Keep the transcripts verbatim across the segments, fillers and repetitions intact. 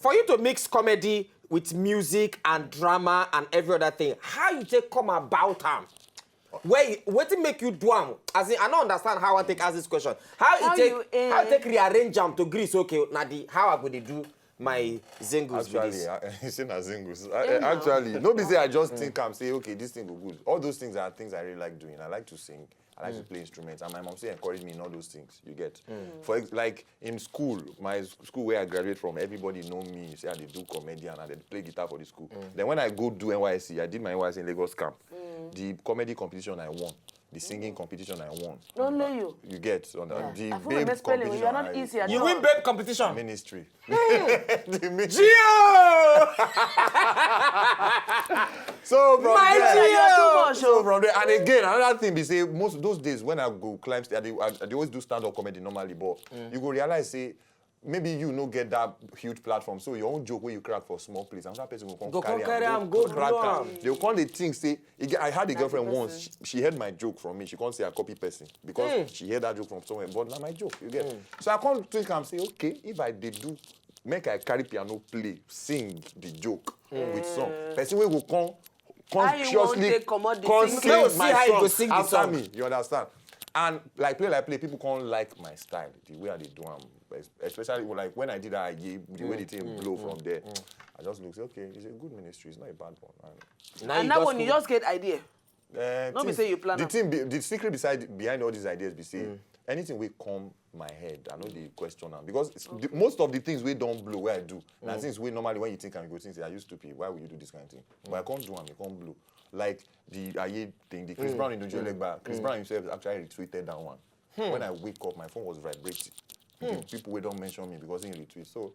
For you to mix comedy with music and drama and every other thing, how you take come about am? Where you, wetin make you do am? As in, I no understand how I take ask this question. How, how you take, you, eh, how you take rearrange am to gree say, okay, na the how I go dey do my zingles be this? Actually, I, you say na zingles. I, eh, actually, no be say I just think am say, okay, this thing go good. All those things are things I really like doing. I like to sing. I like to play instruments, and my mom say encourage me in all those things. You get, for ex- like, in school, my s- school where I graduate from, everybody know me. Say I dey do comedy and I dey play guitar for the school. Then when I go do N Y S C, I did my N Y S C in Lagos camp. The comedy competition I won, the singing competition I won. Only you. You get on the, the I feel babe like spelling, competition. you are not I- easy at You all. Win babe competition. Ministry. Gio! So from My there, You're too Gio! much, so oh. From there, and again, another thing be say most those days when I go climb stage, I dey, I dey always do stand up comedy normally, but you go realize say maybe you no get that huge platform, so your own joke wey you crack for small place, another person go come Go carry come carry am, go crack do am. am. They go come dey think say e get, I had a girlfriend once. Person. She, she heard my joke from me. She come say I copy person because Hmm. she heard that joke from somewhere. But na my joke, you get. So I come think am say, okay, if I dey do, make I carry piano play, sing the joke with song. Person wey go come How you wan consciously take comot the come singing? sing No, see my how you song go sing the after song. Me. You understand? And like play like play, people come like my style, the way I dey do am, es- especially like when I did that, the way the thing blow from there. I just look say, okay, it's a good ministry. It's not a bad one. And, Now And that one, you just get idea. uh, No be things- say you plan The am. thing, be, the secret beside behind all these ideas be say anything wey come my head, I no dey question am because it's- the, most of the things wey don blow wey I do na things wey normally when you think am you go think say, are you stupid? Why would you do this kind of thing? But I come do am, e come blow. Like the Aye thing, the Chris Brown in Ojuelegba, Chris Brown himself actually retweeted that one. When I wake up, my phone was vibrating. The people wey don mention me because he retweet. So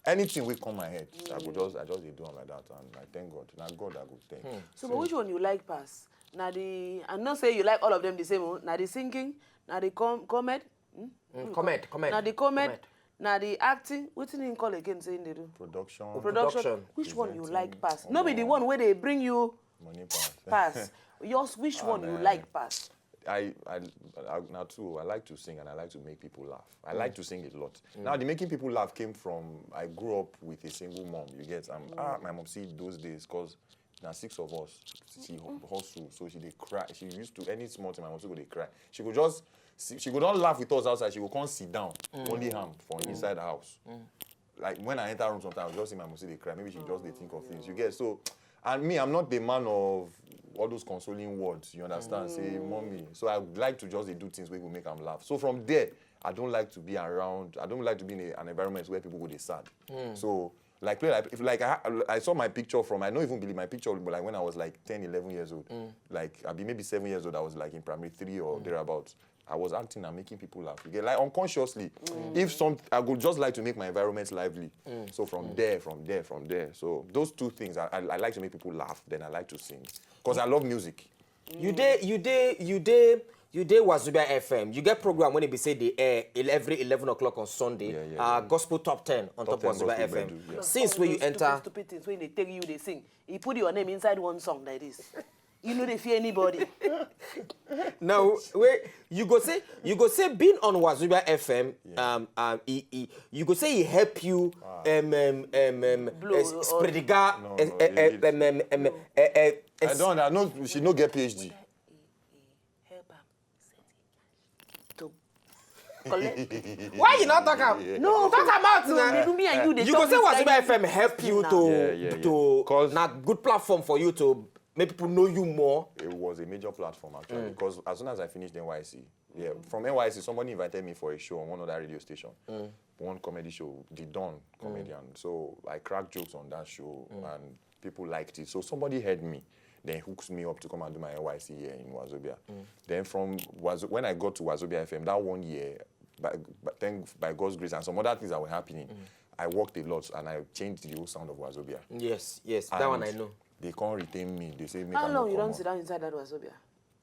anything wey come my head, I go just I just dey do am like that, and I thank God. Na God I go thank. So, but which one you like pass? Na the, I know say you like all of them the same. Oh, na the singing, na the com comed, hmm? Comed, comed. Na the comed, na the acting. Wetin him call again? Say him dey do Production, production. Production. Which one you Presenting. like pass? No be the one wey dey bring you money pass. pass. Yours, which one you Man. Like pass? I, I, I now too. I like to sing and I like to make people laugh. I like to sing a lot. Now the making people laugh came from I grew up with a single mom. You get, um, ah, my mom see those days because now six of us, she hu- hustle, so she dey cry. She used to any small thing, my mom go dey cry. She could just see, she go don laugh with us outside. She go come sit down, only hand for inside the house. Like when I enter room sometimes, I just see my mom dey cry. Maybe she just dey think of things. You get so, and me, I'm not the man of all those consoling words. You understand? Say mommy. So I would like to just dey do things wey go make am laugh. So from there, I don't like to be around. I don't like to be in a, an environment where people go dey sad. So like play like if like I, I saw my picture from I don't even believe my picture, but like when I was like ten, eleven years old, like I be maybe seven years old. I was like in primary three or thereabouts. I was acting and making people laugh. You get like unconsciously. If some, I would just like to make my environment lively. So from there, from there, from there. So those two things, I, I, I like to make people laugh. Then I like to sing because I love music. You dey, you dey, you dey, you dey Wazobia F M. You get program wey e be say dey air ele- every eleven o'clock on Sunday. Yeah, yeah, uh, yeah. Gospel Top Ten on top, Top ten Wazobia Gospel F M. Gbedu, yeah. Since when you Those stupid, enter, stupid things wey dey take you, dey sing. He put your name inside one song like this. You know they fear anybody. Now wait, you go say, you go say being on Wazobia F M, um, um, e, e, you go say e help you, um, um, um, um, Blow eh, or- spread the ga, No, eh, no, eh, it- eh, it- um, um, um, eh, eh, eh, I don't. I know she no get P H D. Help am. Collect. Why you not talk am? No, Talk am out no, now. no, me and you. They You talk go say this Wazobia kind F M help you now. to, Yeah, yeah, yeah. to 'Cause na good platform for you to make people know you more. It was a major platform actually because as soon as I finished N Y S C, yeah, from N Y S C somebody invited me for a show on one other radio station, one comedy show, The Don comedian. So I cracked jokes on that show and people liked it. So somebody heard me, then hooked me up to come and do my N Y S C year in Wazobia. Then from was when I got to Wazobia F M that one year, by, by, thank by God's grace and some other things that were happening, I worked a lot and I changed the whole sound of Wazobia. Yes, yes, that one I And know. They can't retain me. They say make How I long no you come don't out. Sit down inside that Wazobia?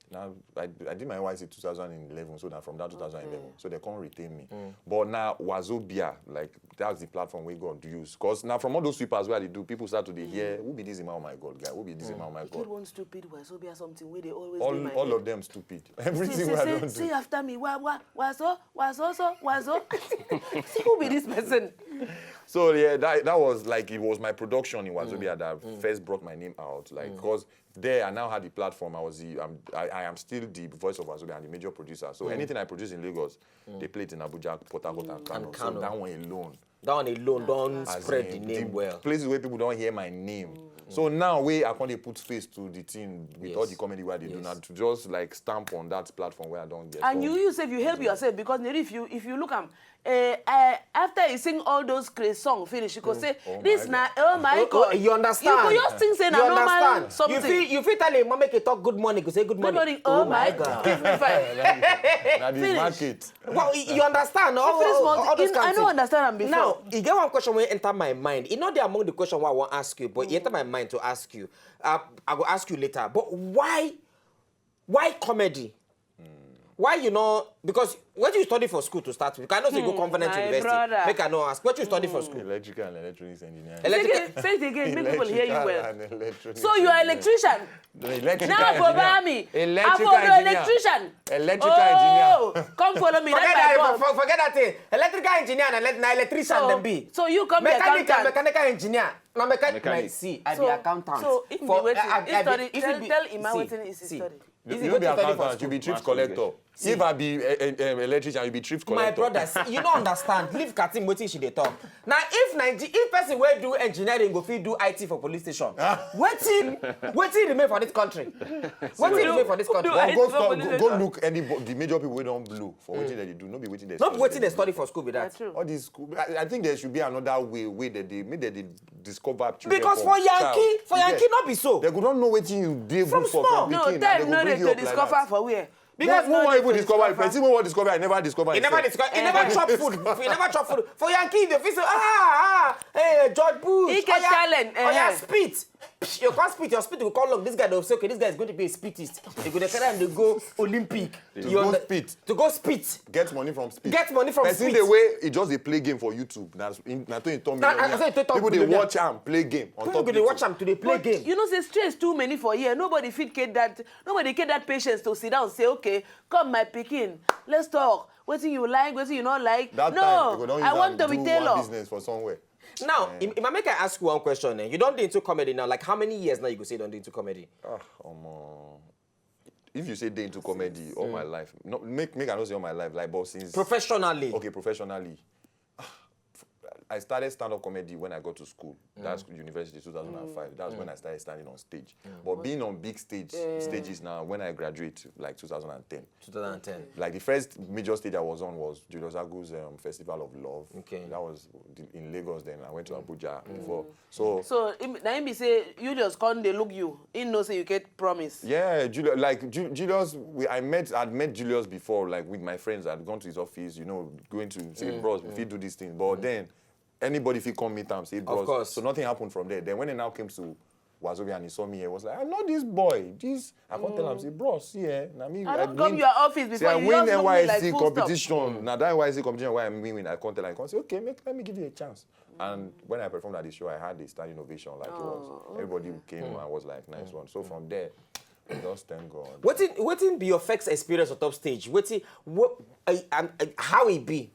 Now I, I did my N Y S C two thousand eleven, so now from that two thousand eleven, so they can't retain me. But now Wazobia, like that's the platform we God use. Cause now from all those sweepers where they do, people start to dey hear, who be this man, oh my God, guy, who be this man, oh my You get God. One stupid Wazobia something where they always All, dey my all head. Of them stupid. Everything Say, say, wey I say, don't say do. After me, wa wa wa so wa so so wa so. See who be this person? So yeah, that, that was like, it was my production in Wazobia that first brought my name out. Like, because there I now had the platform. I was the, I'm, I, I am still the voice of Wazobia and the major producer. So anything I produce in Lagos, they play it in Abuja, Port Harcourt, and Kano. So Kano. That one alone, That one alone don as spread in, the name well. Places where people don't hear my name. So now where I can dey put face to the thing with Yes. all the comedy where they do Yes. now to just like stamp on that platform where I don't get. And So- you, you say if you help yourself, because Neri, if you, if you look am, uh, uh, after you sing all those crazy song finish, you go say, Oh my "This God. na, oh my Oh, God." oh, you understand? You go just think say na You normal understand? Something. You feel, you feel tell a mom make a talk good morning, go say, "Good Good morning." Morning. Oh, my God. Give me five. Now the Finish. market. Well, you, you understand all, Finish all, small all those thing. kind I of don't things. Understand am before. Now, you get one question wey enter my mind. E no dey among the question wey I wan ask you, but e enter my mind to ask you. Uh, I go ask you later. But why, why comedy? Why you know? Because what you study for school to start with? I know say you go Covenant My University. brother. Make I no ask. What you study for school? Electrical and electronics engineering. Say it again, say it again, make people hear you Electrical well. And electronics So you are engineering. Electrician. The electrical Now for engineer. me, Electrical I for engineer. Electrician. Electrical Oh, engineer. Come follow me. Forget That's that, my for, boss. for, forget that thing. Electrical engineer and elect, na electrician So, dem be. So you come be Mechanic and accountant. Mechanical engineer. Na mechanic. Mechanic. See, I be So, accountant. So if For, the wetin I, I, he I study, be, if tell, it be, tell Emma see, wetin he see. study. If You go be to study for accountant, you be school. thrift collector. If I be a, a, a electrician, you be thrift My collector. Brother, see, you no understand. Leave Katim wetin she dey talk. Now, if Niger, if person wey do engineering go fit do I T for police station, wetin, wetin remain for this country? Wetin remain for this country? do But I- go, It's not stop, police go, go station. Look any bo- the major people wey don blow for wetin dem dey do, no be wetin dem No be wetin dem do. Study for school be that. True. All this school, I, I think there should be another way wey dem dey make dem dey discover children. Because from for Yankee, child. for You Yankee, get? No be so. Dem go don know wetin you dey From good for small. From No, pikin, and time dem no go dey bring you to up like discover that. For where? Because Time no no one dey even to discover it. Discover. Person wey wan discover it never discover He it. never discover. He never chop food. He never chop food. For Yankee, they feel say, ah, ah, hey, George Bush. He can Oya, challenge, Oya, eh. Spit. Psh, you can't spit. Your spit will call up. This guy, they'll say, okay, this guy is going to be a spitist. They go, they carry him, they go Olympic. To You go under- spit. To go spit. Get money from spit. Get money from Person spit. The way he just dey play game for YouTube. Na in- na to turn Na- million. na so he take turn People dey million. Watch am play game on People top go dey YouTube. Watch am to dey play But game. You know, say stress too many for here. Nobody fit get that. Nobody get that patience to sit down and say, "Okay, come, my pikin, let's talk. Wetin you like, wetin you not like." That No, time, they go don I use want am to be do tailor. One business for somewhere. Now, if, if I make I ask you one question, eh? You don dey into comedy now. Like, how many years now you go say you don dey into comedy? Ah, omo. If you say dey into comedy all my life, no, make make I no say all my life, like, but since Professionally. Okay, professionally. I started stand-up comedy when I got to school. That's university, two thousand and five. That's when I started standing on stage. But being on big stage stages now, when I graduate, like, two thousand and ten. two thousand and ten. Like, the first major stage I was on was Julius Agu's um, Festival of Love. Okay. That was the- in Lagos then. I went to Abuja before. So So him- na him be say Julius come dey look you. He know say you get promise. Yeah, Julius. Like Ju- Julius, we, I met. I'd met Julius before, like, with my friends. I'd gone to his office, you know, going to say, "Bros, we fit do this thing." But then anybody fit come meet am, say, "Bros." Course. So nothing happened from there. Then when it now came to Wazobia and he saw me here, he was like, "I know this boy. This." I come tell am, say, "Bros, see, eh, na me. I don win- come your office say, before, I you win just look me like N Y S C full stop. Competition. Na that N Y S C competition where I win. Win." I come tell am, I come say, "Okay, make let me give you a chance." And when I performed at the show, I had a standing ovation. Like, it was, Oh, everybody came and was like, "Nice one." So from there, I just thank God. Wetin wetin be your first experience on top stage? Wetin what uh, um, uh, how e be?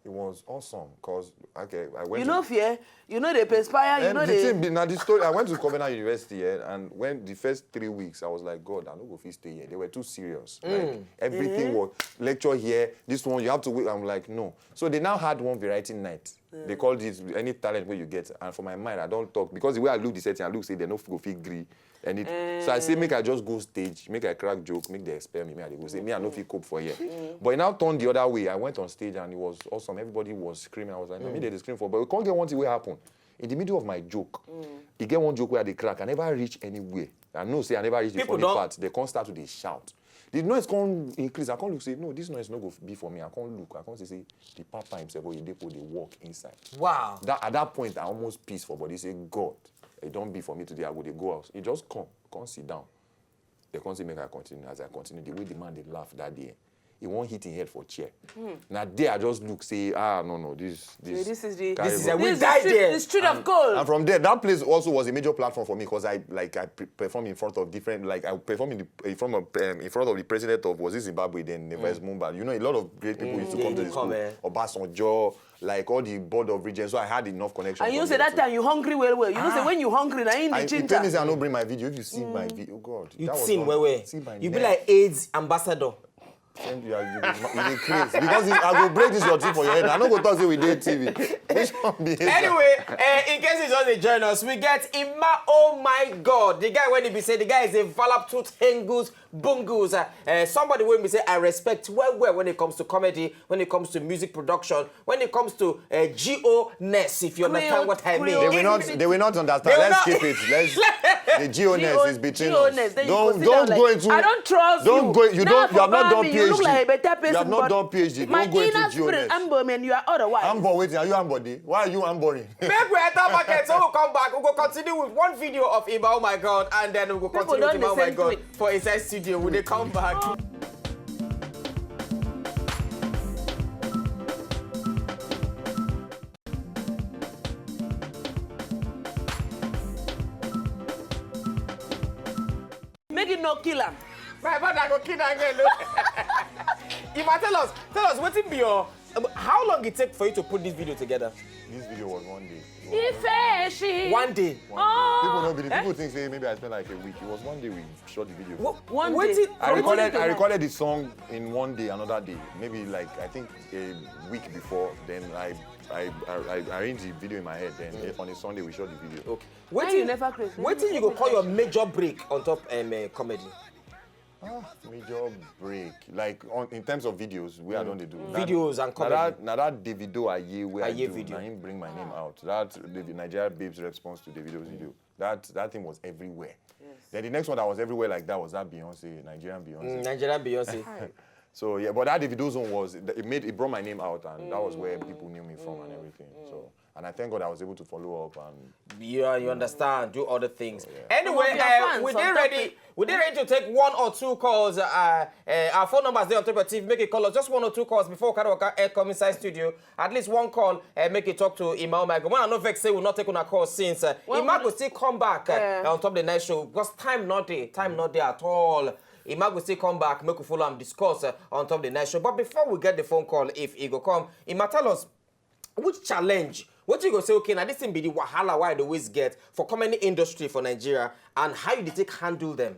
It was awesome because, okay, I went. You to- no fear. You no dey perspire. You And no the dey. Thing be, now the story. I went to Covenant University, eh, and when the first three weeks, I was like, "God, I no go fit stay here." They were too serious. Like, everything was lecture here. This one, you have to wait. I'm like, "No." So they now had one variety night. They called it any talent where you get. And for my mind, I don't talk because the way I look the setting, I look say they no go fit gree. And it, so I say, "Make I just go stage, make I crack joke, make they expel me, make I dey go say, me I no fit cope for here." But it now turned the other way. I went on stage and it was awesome. Everybody was screaming. I was like, "No, me they dey scream for." But we can't get one thing wey happen. In the middle of my joke, e get one joke where I dey crack. I never reach anywhere. I know say I never reach the People funny don't- part. They can't start to dey shout. The noise can't increase. I can't look say, "No, this noise no go be for me." I can't look. I can't say, say the papa himself or Oyedepo dey walk inside. Wow. That at that point, I almost piss for body. Say, "God, it don't be for me today. I go dey go out." He just come, come sit down. They come say, "Make I continue." As I continue, the way the man dey laugh that day, He won't hit his head for chair. Now there I just look, say, ah, no, no, this, this, this is the, this is a, we die there. The street of gold. And from there, that place also was a major platform for me because I, like, I performed in front of different, like, I performed in, the, in front of um, in front of the president of, was it Zimbabwe then, Nevers Mumba. You know, a lot of great people used to come to the school. Obasanjo, like all the board of regents. So I had enough connection. And you say that time you hungry well well. You know, say when you hungry, na in the ginger. You tell me say I no bring my video. If you see my video, oh God, you sing well well. You be like AIDS ambassador. Send you, you, you dey craze because I go break this your thing for your head. I no go talk say we dey T V. Which one be? Anyway, uh, in case you just dey join us, we get Ima. Oh my God, the guy when he be say the guy is a Valap Tooth Hengus Bungus. Uh, uh, somebody wey be say I respect well well when it comes to comedy, when it comes to music production, when it comes to uh, G O ness, if you understand what I mean. They will not. They will not understand. Let's keep it. Let's. The G O ness is between us. Don't don't go into. I don't trust you. Don't go. You don't. You have not done P H D. You look like a better person. You have not done P H D. Don't go into G O ness. Ambo, man, you are otherwise. Ambo, wait. Are you Ambo? Why are you Amboring? Make we enter market. So we'll come back. We'll go continue with one video of Iba. Oh my God, and then we'll go continue with Iba. Oh my God. For inside studio, we dey come back. Make it no kill am. My brother go kill am again o. Ima, tell us, tell us wetin be your, um, how long it take for you to put this video together? This video was one day. Ifeshi. One day. One day. People no believe. People think say maybe I spent like a week. It was one day we shot the video. One day. I recorded I recorded the song in one day, another day. Maybe like I think a week before. Then I I I, I arranged the video in my head. Then on a Sunday we shot the video. Okay. Wetin you never create? Wetin you go call your major break on top um, uh, comedy? Ah, major break, like on, in terms of videos, where I don't dey do videos and comedy. Now that, now that Davido Aye where I do, video. Now him bring my name out. That David Nigeria Babes response to Davido's video. That that thing was everywhere. Yes. Then the next one that was everywhere like that was that Beyonce, Nigerian Beyonce. Mm, Nigerian Beyonce. So yeah, but that Davido's one was it made it brought my name out, and mm. that was where people knew me from mm. and everything. Mm. So. And I thank God I was able to follow up and yeah, you understand, do other things. Oh, yeah. Anyway, uh, we dey ready. We dey ready to take one or two calls. Uh, uh, our phone numbers dey on top of T V. Make a call us just one or two calls before we carry our air come inside studio. At least one call. Uh, make a talk to Ima. Oh my God, when I no vex say we not take on a call since uh, Ima go still come back uh, on top of the night show because time not there, time not there at all. Ima go still come back. Make we follow and discuss uh, on top of the night show. But before we get the phone call, if he go come, Ima tell us. Which challenge? What you go say, okay, now this thing be the wahala why the ways get for comedy industry for Nigeria and how you take handle them?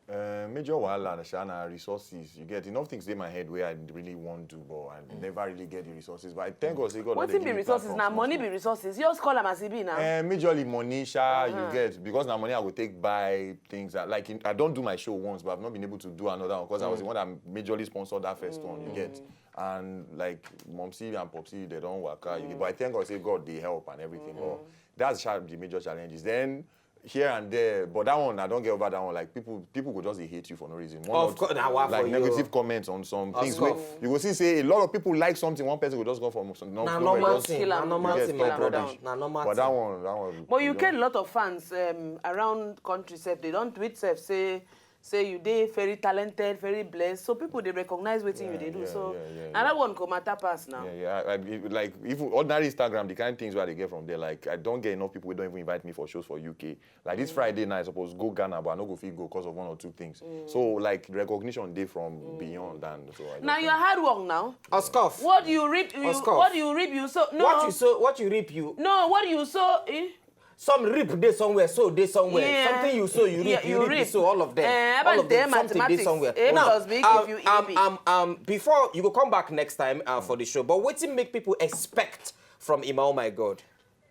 Uh, major wahala na sha na resources. You get enough things in my head where I really want to, but I mm. never really get the resources. But I thank God, say God. What be resources now? Money be resources. Yours call them as it be now. Uh, majorly money, sha. Uh -huh. You uh-huh. get because now money I will take buy things that, like in, I don't do my show once, but I've not been able to do another one because mm. I was the mm. one that majorly sponsored that first mm. one. You get. And like Momsy and Popsy, they don't work out. Mm. But I thank God say God they help and everything. Mm. But that's the major challenges. Then here and there, but that one I don't get over that one. Like people, people go just they hate you for no reason. One of course, now like negative you. Comments on some of things. Where you go see say a lot of people like something, one person go just go for some. No, nah, normal thing. Nah, normal thing, my brother. Nah, normal but that one, that one. But you, you get a lot of fans um, around country. Self, they don't tweet self say. Say you dey very talented, very blessed, so people dey recognize wetin yeah, you dey do. Yeah, so yeah, yeah, na that one go matter pass now. Yeah, yeah. I, I, like even ordinary Instagram, the kind of things where they get from there. Like I don't get enough people who don't even invite me for shows for U K. Like this mm. Friday night, I suppose go Ghana, but I no go fit go because of one or two things. Mm. So like recognition day from mm. Beyond and so. I now your hard work now. Oscoff. What you reap, you, what you reap, you so no. What you so, what you reap, you. No, what you so. Eh? Some rip dey somewhere, so dey somewhere. Yeah. Something you sow, you reap, yeah, you, you reap, reap. So all of them, uh, all of them, something dey somewhere. A now, plus B um, um, um, um, before you go come back next time uh, for the show, but wetin make people expect from Ima? Oh my God.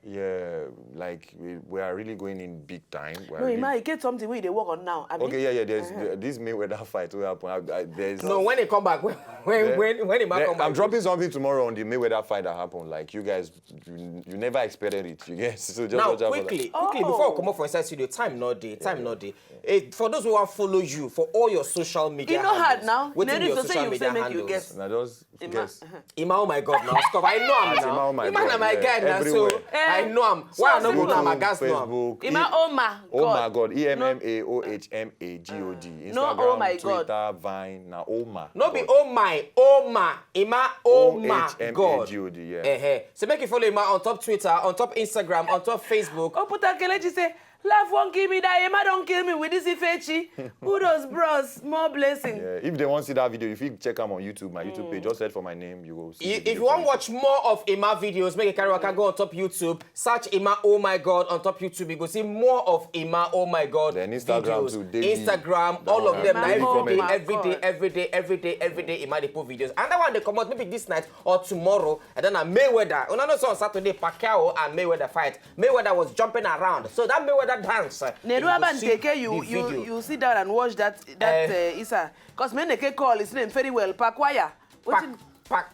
Yeah, like we, we are really going in big time. We no, Ima, you get something we dey work on now. Abi? Okay, yeah, yeah. There's uh -huh. the, this Mayweather fight will happen. I, I, there's no when they come back. When when when, when Ima come back. I'm dropping something tomorrow on the Mayweather fight that happened. Like you guys you, you never expected it. You get so just now quickly, quickly oh. Before we come up for inside studio, time not day, time yeah. Not day. Yeah. Hey, for those who want follow you for all your social media, you know hard now. What is your social media handles? Now just guess. Ima, oh my God, now stop. I know I'm now. Ima, oh my Ima God, na my yeah. Guy now. So eh. I know I'm. Why I know I'm a gas now? Ima, oh my God. Oh my God. E M M A O H M A G O D. Instagram, oh my God. Twitter, Vine, na Oma. No be oh my. Hey, oh my, Emma, oh my God. O H M A G O D, yeah. Eh, eh. So make you follow Emma on top Twitter, on top Instagram, on top Facebook. Oputa Kelechi say, "Laugh won't kill me, that Emma don't kill me with this Ifechi." Kudos, bros. More blessing. Yeah, if they want to see that video, if you check them on YouTube, my YouTube page, just search for my name, you will see. You- the if you video want for watch more of Emma videos, make a carry waka go on top YouTube, search Emma, oh my God, on top YouTube. You go see more of Emma, oh my God. Then Instagram videos. Too, daily. Instagram, That all one of them. na Now daily every day, comment. every day, God. every day, every day, every day, Emma dey put videos. And that one they come out maybe this night or tomorrow. And then uh, Mayweather. Una know say on Saturday, Pacquiao and Mayweather fight. Mayweather was jumping around. So that Mayweather dance. uh, Nedu you go see Abanteke, you the you video. you sit down and watch that that Eh. uh, Isa. Cause Meneke call his name very well. Pakwaya. Pack, Wetin- pack.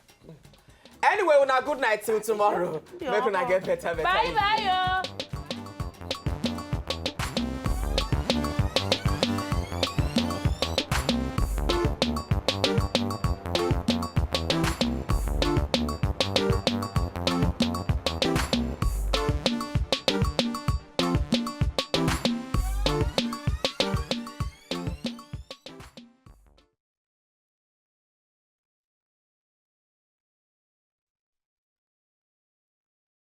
Anyway, una good night till tomorrow. Yeah. Make una get better, better. Bye bye, yo.